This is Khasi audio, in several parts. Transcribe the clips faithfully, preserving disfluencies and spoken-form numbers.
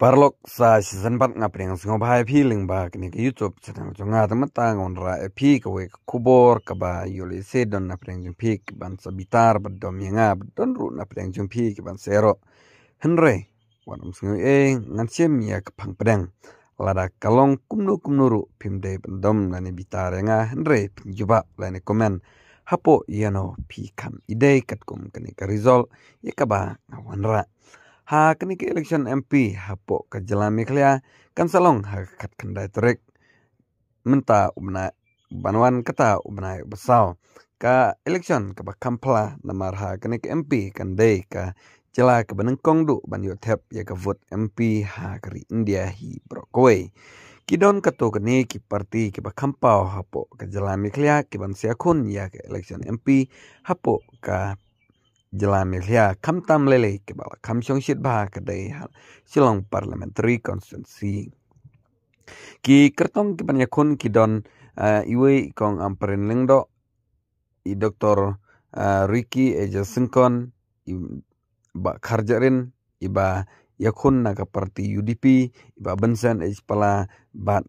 Paralok, sa shisien pat nga pdiang sngewbha ïa phi lyngba kane ka YouTube channel jong nga. Te mynta nga wanrah ïa phi kawei ka khubor kaba ïoh lehse don na pdeng jong phi kiban sa bitar bad dom ïa nga bad don ruh na pdeng jong phi kiban sa ïaroh. Hynrei wat ym sngew ei, ngan shim ïa ka phang pdeng. Lada ka long kumno kumno ruh phim dei ban dom lane bitar ïa nga, hynrei phin jubab lane comment hapoh ïano phi kham ïadei katkum kane ka result ïa kaba nga wanrah. Ha kane ka election M P hapoh ka jylla Meghalaya kan sa long ha ka khatkhyndai tarik mynta u bnai ban wan, kata u bnai uba saw. Ka election kaba kham phylla namar ha kane ka M P kan dei ka jylla kaba nyngkong duh ban ïoh thep ïa ka vote M P ha ka ri India hi baroh kawei. Ki don katto katne ki party kiba kham paw hapoh ka jylla Meghalaya kiban sa ïakhun ïa ka election M P hapoh ka jylla Meghalaya, khamtam lei lei kiba la kham shongshit bha ka dei ha Shillong Parliamentary Constituency. Ki kyrtong kiban ïakhun ki don, ah, iwei i Kong Ampareen Lyngdoh, i Doktor, ah, Ricky Ejasingkon, i Bah Kharjahrin, iba ïakhun na ka party U D P, i Bah Vincent H Pala, bad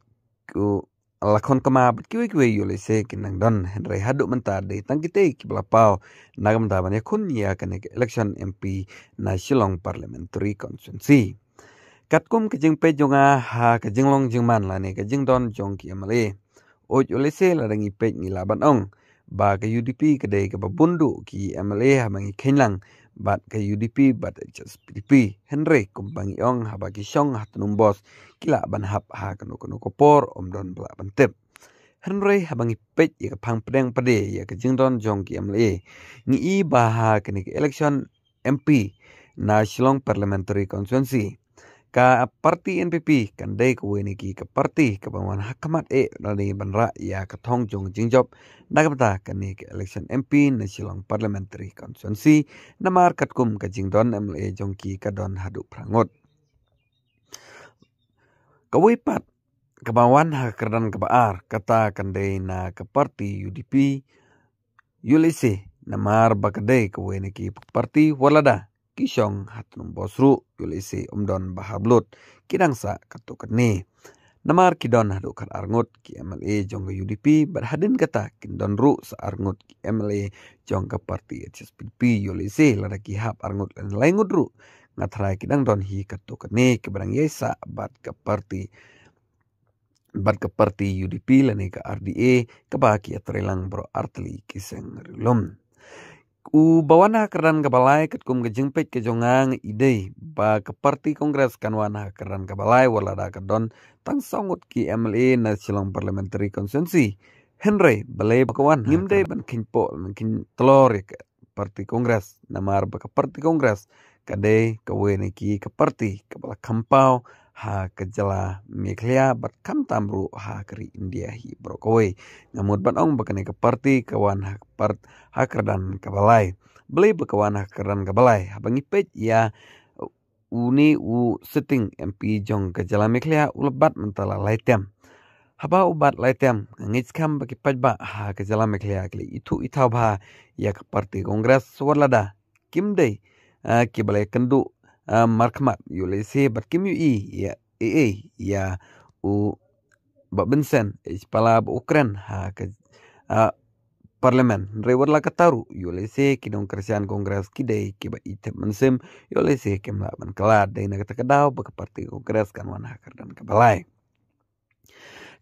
u Lakhon Kama bad kiwei kiwei ïoh lehse kin nang don, hynrei haduh mynta dei tang kitei kiba la paw na ka bynta ban ïakhun ïa kane ka election M P na Shillong Parliamentary Constituency. Katkum ka jingpeit jong nga ha ka jinglong jingman lane ka jingdon jong ki M L A, ïoh lehse lada ngi peit ngi lah ban ong ba ka U D P ka dei kaba bun duh ki M L A haba ngi kheiñ lang bad ka U D P bad H S P D P. Hynrei kumba ngi ong, haba ki shong ha tnum bos ki lah ban hap ha kano kano ka por, ym don ba lah ban tip. Hynrei haba ngi peit ïa ka phang pdeng pat de ïa ka jingdon jong ki M L A, ngi i ba ha kane ka election M P na Shillong Parliamentary Constituency, ka party N P P kan dei kawei na ki ka party kaban wan ha khmat eh lane ban rah ïa ka thong jong jingjop na ka bynta kane ka election M P na Shillong Parliamentary Constituency, namar katkum ka jingdon M L A jong ki ka don haduh phra ngut. Kawei pat kaba wan ha ka kyrdan kaba ar, kata kan dei na ka party U D P, ïoh lehse namar ba ka dei kawei na ki party wat lada ki shong ha tnum bos ruh, ïoh lehse ym don ba hap lut, ki dang sah katto katne. Namar ki don haduh khat ar ngut ki M L A jong ka U D P bad hadien kata kin don ruh sa ar ngut ki M L A jong ka party H S P D P, ïoh lehse lada ki hap ar ngut lane lai ngut ruh, nga tharai ki dang don hi katto katne kiba dang ïai sah bad ka party bad ka party U D P lane ka R D A kaba ki ïatrei lang baroh artylli ki seng riewlum. Uba wan ha ka kyrdan kaba lai, katkum ka jingpeit ka jong nga, ngi i dei ba ka party Congress kan wan ha ka kyrdan kaba lai wat lada ka don tang saw ngut ki M L A na Shillong Parliamentary Constituency. Hynrei balei ba ka wan, ngim dei ban kheiñ poh ban kheiñ tlor ïa ka party Congress, namar ba ka party Congress ka dei kawei na ki ka party kaba la kham paw ha ka jylla Meghalaya bad khamtam ruh ha ka ri India hi baroh kawei. Nga mut ban ong ba kane ka party ka wan ha ka part, ha ka kyrdan kaba lai. Balei ba ka wan ha ka kyrdan kaba lai? Haba ngi peit ïa une u sitting M P jong ka jylla Meghalaya u la bat mynta la lai term. Haba u bat lai term, nga ngeit skhem ba ki paidbah ha ka jylla Meghalaya ki la ithuh ithaw bha ïa ka party Congress wat lada kim dei, ah, kiba la ïakynduh, ah, markhmat, ïoh lehse bad kim ïohi ïa, ïa, ïa u Bah Vincent H Pala ba u kren ha ka, ah, Parliament. Hynrei wat la katta ruh, ïoh lehse ki nongkyrshan Congress ki dei kiba ïeit thep mynsiem, ïoh lehse kim lah ban kylla, dei na kata ka daw ba ka party Congress kan wan ha ka kyrdan kaba lai.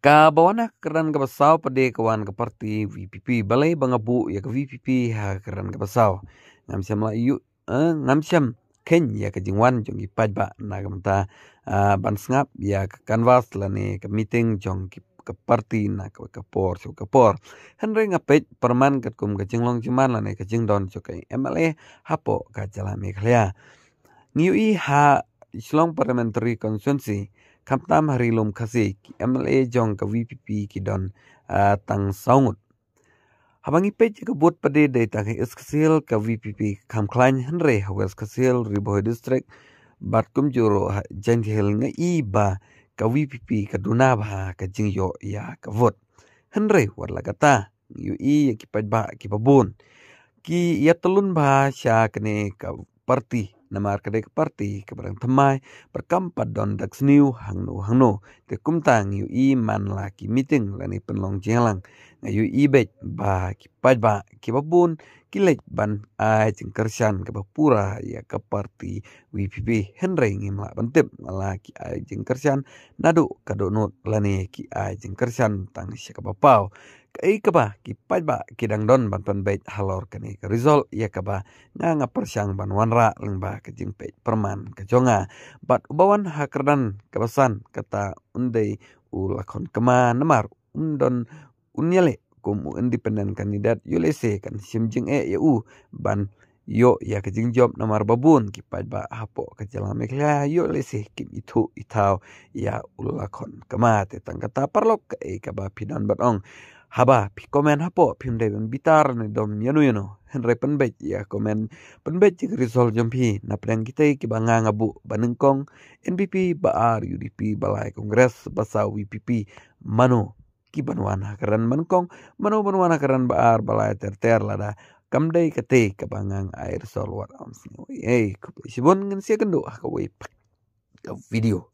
Kaba wan ha ka kyrdan kaba saw pat de ka wan ka party V P P. Balei ba nga buh ïa ka V P P ha ka kyrdan kaba saw? Ngam shym la ïoh, eh, ngam shym kheiñ ïa ka jingwan jong ki paidbah na ka bynta, ah, ban sngap ïa ka canvass lane ka meeting jong ki, ka party na kawei ka por sha kawei ka por. Hynrei nga peit pyrman katkum ka jinglong jingman lane ka jingdon jong ka M L A hapoh ka jylla Meghalaya. Ngi ïohi ha Shillong Parliamentary Constituency, khamtam ha Ri Lum Khasi, ki M L A jong ka V P P ki don, ah, tang saw ngut. Haba ngi peit ïa ka vote pat de, dei tang ha East Khasi Hills ka V P P ka kham khlaiñ, hynrei ha West Khasi Hills, Ri Bhoi District bad kumjuh ruh ha Jaiñtia Hills, nga i ba ka V P P ka duna bha ka jingïoh ïa ka vote. Hynrei wat la katta, ngi ïohi ïa ki paidbah kiba bun ki ïatyllun bha sha kane ka party, namar ka dei ka party kaba dang thymmai, bad kam pat don dak sniew hangno hangno. Te kumta ngi ïohi man la ki meeting lane pynlong jingïalang, nga ïohi beit ba ki paidbah kiba bun ki leit ban ai jingkyrshan kaba pura ïa ka party VPP. Hynrei ngim lah ban tip man la ki ai jingkyrshan naduh ka dohnud lane ki ai jingkyrshan tang sha kaba paw. Kaei kaba ki paidbah ki dang don ban pynbeit halor kane ka result, ïa kaba nga nga pyrshang ban wanrah lyngba ka jingpeit pyrman ka jong nga. Bad uba wan ha kyrdan kaba san, kata un dei u Lakhon Kma, namar un don, un ïaleh kum u independent candidate, ïoh lehse kan shim jingeh ïa u ban ïoh ïa ka jingjop, namar ba bun ki paidbah hapoh ka jylla Meghalaya ïoh lehse kim ithuh ithaw ïa u Lakhon Kma. Te tang kata paralok, kaei kaba phi don ban ong, haba phi comment hapoh, phim dei ban bitar ne dom ïano ïano, hynrei pynbeit ïa comment, pynbeit ïa ka result jong phi na pdeng kitei kiba nga nga buh: ba nyngkong NPP, ba ar UDP, ba lai Congress, ba saw VPP. Mano ki ban wan ha kyrdan ba nyngkong, mano ban wan ha kyrdan ba ar, ba lai ter ter? Lada kam dei katei kaba nga nga ai result, wat ym sngew ei ei. Khublei shibun, ngin sa ïakynduh ha kawei pat ka video.